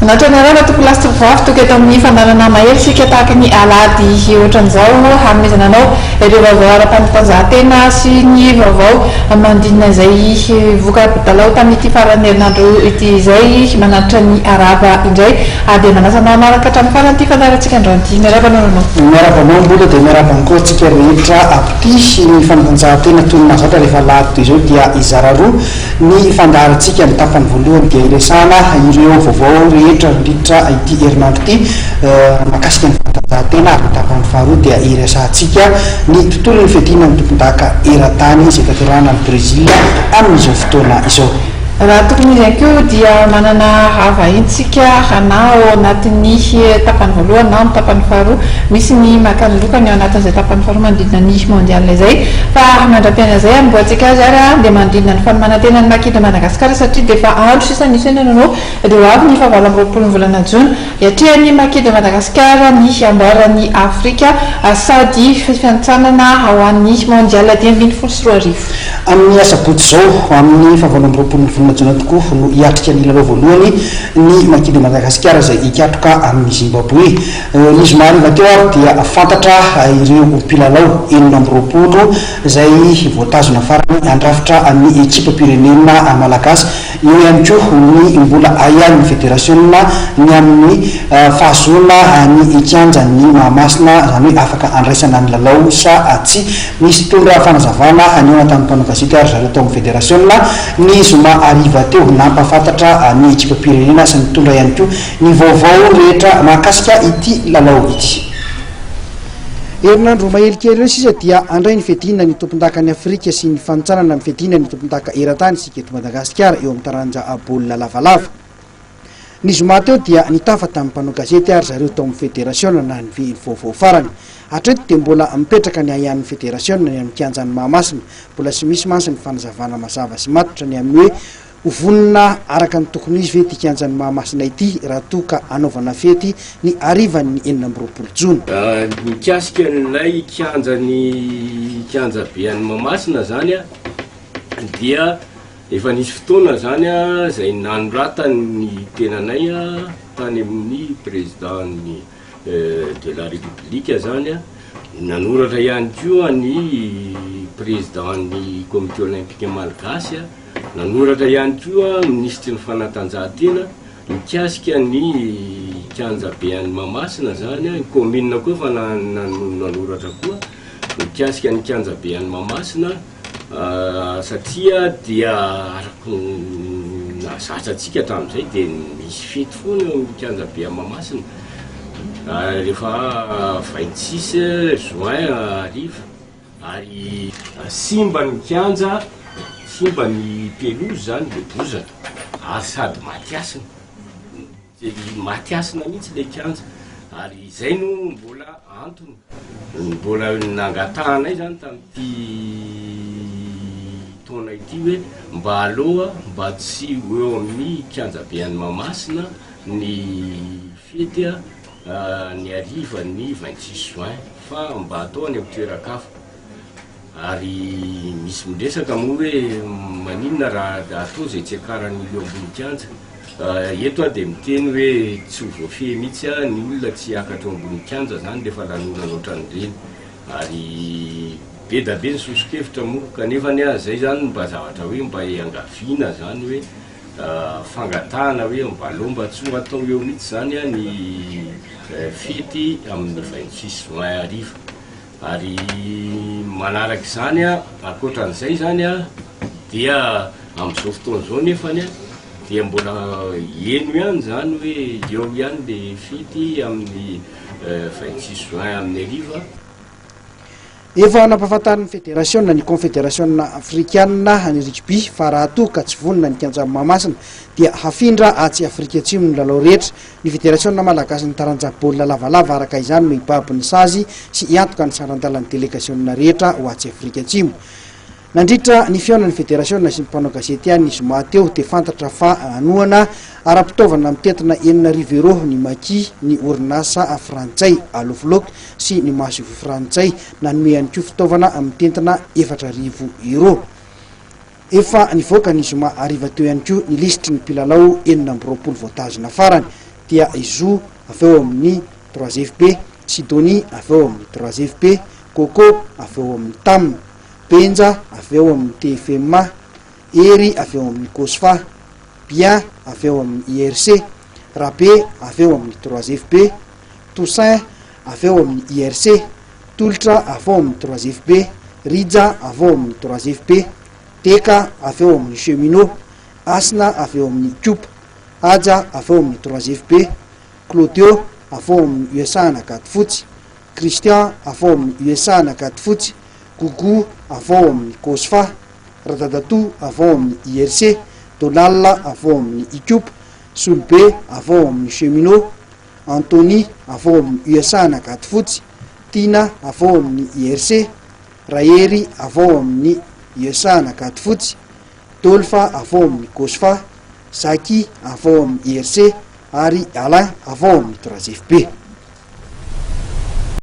Manatona anareo tompolahy sy tompovavy tonga eto amin'ny fandaharana mahery isika tahaka ny alahady ohatran'izao hanomezana anao ireo vaovao ara-panatanjahantena sy ny vaovao manodidina izay voka-dalao tamin'ity faran'ny herinandro ity izay manatitra ny arahaba indray ary dia manasa anao hanaraka hatramin'ny farany ity fandaharantsika androany ity. Miarahaba anao Nono. Miarahaba anao Mbola dia miarahaba ihany koa antsika rehetra mpitia ny fanatanjahantena toy ny mahazatra rehefa alahady toy izao dia hizara roa Ny fandaharantsika ny tapany voalohany dia hiresahana ireo vaovao rehetra nandritra ity herinandro ity mahakasika ny fanatanjahantena ary ny tapany faharoa dia hiresahantsika ny tontolon'ny fiadiana ny tompondaka eran-tany izay tanterahana any Brésil amin'izao fotoana izao. Raha tokony izy ihany koa dia manana vahiny tsika na ao anatin'ny tapany voalohany na amin'ny tapany faharoa. Misy ny maka ny lokany ao anatin'izay tapany faharoa manodidina ny mondial izay. Fa mandra-piaina izay hanombohantsika azy ary dia manodidina ny fanomanan-tena ny Maki de Madagascar satria dia efa andro sisa ny fiainana no dia ho avy ny fahavalo amby roapolon'ny volana jona. Hiatrehan'ny Maki de Madagascar ny amboaran'i Afrika sady fifanintsanana ho an'ny mondial 2015. Amin'ny asabotsy izao, amin'ny fahavalo amby roapolon'ny volana jona tokoa no hiatrika ny lalao voalohany ny Maki de Madagasikara izay hikatroka amin'i Zimbabwe. Ny zoma hariva teo ary dia fantatra ireo mpilalao 26 izay voatazona farany handrafitra ny ekipam-pirenena malagasy. Eo ihany koa ny mbola ahiahin'ny federasiona ny amin'ny fahazoana ny kianjan'i Mahamasina, izany hoe afaka handraisana ny lalao sa tsia. Nisy mpitondra fanazavana nihaona tamin'ny mpanao gazety ary zareo tao amin'ny federasiona ny zoma hariva teo. Nampahafantatra ny ekipam-pirenena sy nitondra ihany koa ny vaovao rehetra mahakasika ity lalao ity. Herinandro mahery kely eo sisa dia handray ny fiadiana ny tompondakan'i Afrika sy ny fanintsanana ny fiadiana ny tompondaka eran-tany isika eto Madagasikara eo amin'ny taranja baolina lavalava. Ny zoma teo dia nitafa tamin'ny mpanao gazety ary zareo tao amin'ny federasiona na ny vaovao farany. Hatreto dia mbola mipetraka ny ahiahin'ny federasiona ny amin'ny kianjan'i Mahamasina. Mbola tsy misy mantsy ny fanazavana mazava sy matotra ny amin'ny hoe Ho vonona araka ny tokony ho izy ve ity kianjan'i Mahamasina ity raha toa ka hanaovana fety ny harivan'ny 26 jona? Mikasika an'ilay kianjan'ny kianjabe an'i Mahamasina izany dia efa nisy fotoana izany izay nanoratan'ny tenanay tany amin'ny président-n'ny de la République izany, nanoratra ihany koa ny président-n'ny comité olympique malgache. Nanoratra ihany koa minisitry ny fanatanjahantena mikasika ny kianjabe any Mahamasina zany, ny commune koa efa nanoratra koa mikasika ny kianjabe any Mahamasina satria dia araka ny nahazatra antsika hatramin'izay dia misy fety foana eo amin'ny kianjabe any Mahamasina rehefa 26 juin hariva. Ary simba ny kianja, simba ny pelouse zany le bozaka, ary sady maty hasina, maty hasina mihitsy le kianja, ary izay no mbola antony mbola nangatahanay zany tamin'ity taona ity hoe mba aloha mba tsy ho eo amin'ny kianjabe any Mahamasina ny fety ny harivan'ny 26 juin. Fa mba atao any amin'ny toeran-kafa. Ary misy miresaka moa hoe maninona raha atao izay tsy hiakaran'ny olona eo ambony kianja. Eto aho dia miteny hoe tsy ho voafehy mihitsy ny olona tsy hiakatra eo ambony kianja izany rehefa lanonana ohatran'ireny. Ary be da be ny soso-kevitra moa kanefa anie izay izany no mba zavatra hoe mba iangaviana izany hoe fangatahana hoe mba aleo mba tsy ho atao eo mihitsy izany ny fety amin'ny 26 juin hariva. Ary manaraka izany, ankoatra an'izay izany dia amin'izao fotoana izao nefany dia mbola heno ihany izany hoe eo ihany le fety amin'ny 26 juin amin'ny hariva. Efa nampahafantarin'ny federasiona ny Konfederasiona afrikanina ny rugby fa raha toa ka tsy vonona ny kianjan'i Mahamasina dia hafindra atsy Afrika Atsimo ny lalao rehetra. Ny federasiona malagasin'ny taranja baolina lavalava araka izany no hibaby ny sazy sy hiantoka ny saran-dalan'ny delegasiona rehetra ho atsy Afrika Atsimo. Nandritra ny fihaonan'ny federasiona sy ny mpanao gazety ihany ny zoma teo dia fantatra fa hanohana ara-pitaovana mitentina 6000 euros ny Maki, ny orinasa frantsay Alofloc sy ny masoivoho frantsay nanome ihany koa fitaovana mitentina 4000 euros. Efa nivoaka ny zoma hariva teo ihany koa ny lisitry ny mpilalao 26 voatazona farany. dia i Zo avy ao amin'ny Trois FB, Sidonie avy ao amin'ny Trois FB, Coco avy ao amin'ny Tam, Benja avy ao amin'ny TFMA, Hery avy ao amin'ny Cosfa, Bien avy ao amin'ny IRC, Rabe avy ao amin'ny Trois FB, Toussaint avy ao amin'ny IRC, Tolotra avy ao amin'ny Trois FB, Rija avy ao amin'ny Trois FB, Deka avy ao amin'ny Cheminot, Hasina avy ao amin'ny Ikopa, Haja avy ao amin'ny Trois FB, Claudio avy ao amin'ny USA Anagadifotsy, Christian avy ao amin'ny USA Anagadifotsy, Gougou avy ao amin'ny Cosfa, Radadatoa avy ao amin'ny IRC, Donald avy ao amin'ny Ikopa, Solobe avy ao amin'ny Cheminot, Anthony avy ao amin'ny USA Anagadifotsy, Tiana avy ao amin'ny IRC, Rahery avy ao amin'ny USA Anagadifotsy, Dolph avy ao amin'ny Cosfa, Zaky avy ao amin'ny IRC ary Alain avy ao amin'ny Trois FB.